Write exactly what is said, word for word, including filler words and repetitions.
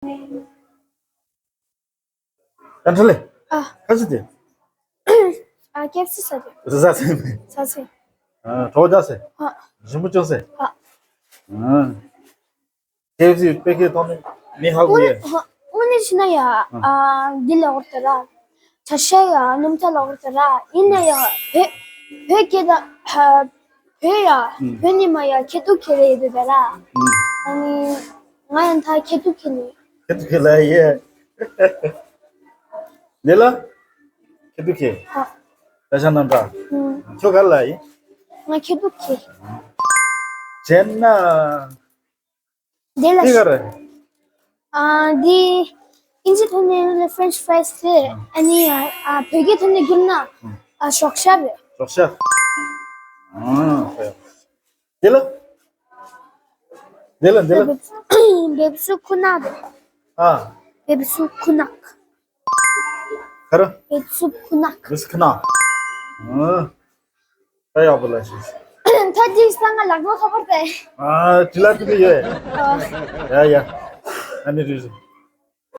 ཡང་ཁྲི་ལེ། ཨ། ཁ་ཅི་དེ། ཨ། ཀེ་ཨེཕ་སི་ཟ་དེ། ཟ་ཟ་སེ་མེ། ཟ་སེ། ཨ། གྲོགས་ཟ་སེ། ཨ། རིན་པོ་ཅོ་སེ། ཨ། ཨ། ཀེ་ཨེཕ་སི་པེ་ཀེ་གཏོང་ནི་མི་ཧ་གོ་ཡེ། དངོས་གནས་བྱས་ན་ཡ། ཨ། འདི་ལ་འོར་ཏེ་ར། ཆ་ཤས་ཡ། སྣུམ་ཚ་ལ་འོར་ཏེ་ར། ཡིན་ན་ཡ། བོད་བོད་སྐད་དང་། བོད་ཡ། ཨུམ། བོད་ཉི་མ་ཡ་ཁེ་ཐུག་ཁེ་རེ་ཡོད་པ་ར། ཨུམ། ཨ་ནི་ང་ཡང་ད་ཁེ་ཐུག་ཁེ་ནི། ཁེ་ཐུག་ཁེ་ལ་ཡེ། ལེ་ལ། ཁེ་ཐུག་ཁེ། ཨ། ད་ཤ་ནམ་ད། ཨུམ། ཁྱོད་ག་ལ་ཡེ། ང་ཁེ་ཐུག་ཁེ། བྱས་ན། དེ་ལ། འདི་ག་རེད། ཨ། འདི་ཨིན་ཇི་ཐོག་ནས་ལ་ཕྲེན་ཆི་ཕ་རའི་སི་རེད། ཨ་ནི། ཨ། བོད་སྐད་ཐོག་ནས་བསྒྱུར་ན། ཨ། ཞོག་ཤ་རེད། ཞོག་ཤ། ཨ། དེ་ལ། དེ་ལ་དེ་ལ། འབེབས་འབེབས་བཙོག་ཁུ་ནག་རེད། ཨ། འབེབས་བཙོག་ཁུ་ནག་ག་རེ། འབེབས་བཙོག་ཁུ་ནག་འབེབས་བཙོག་ཁུ་ནག་ཨ། ད་ཡག་པོ་ལ་ཤེས། ད་འདི་ས་ང་ལག་པ་ཁ་པར་དེ། ཨ། དྲི་ལ་དྲི་གི་ཡོད། ཨ། ཡ་ཡ། ཨ་ནི་རེད།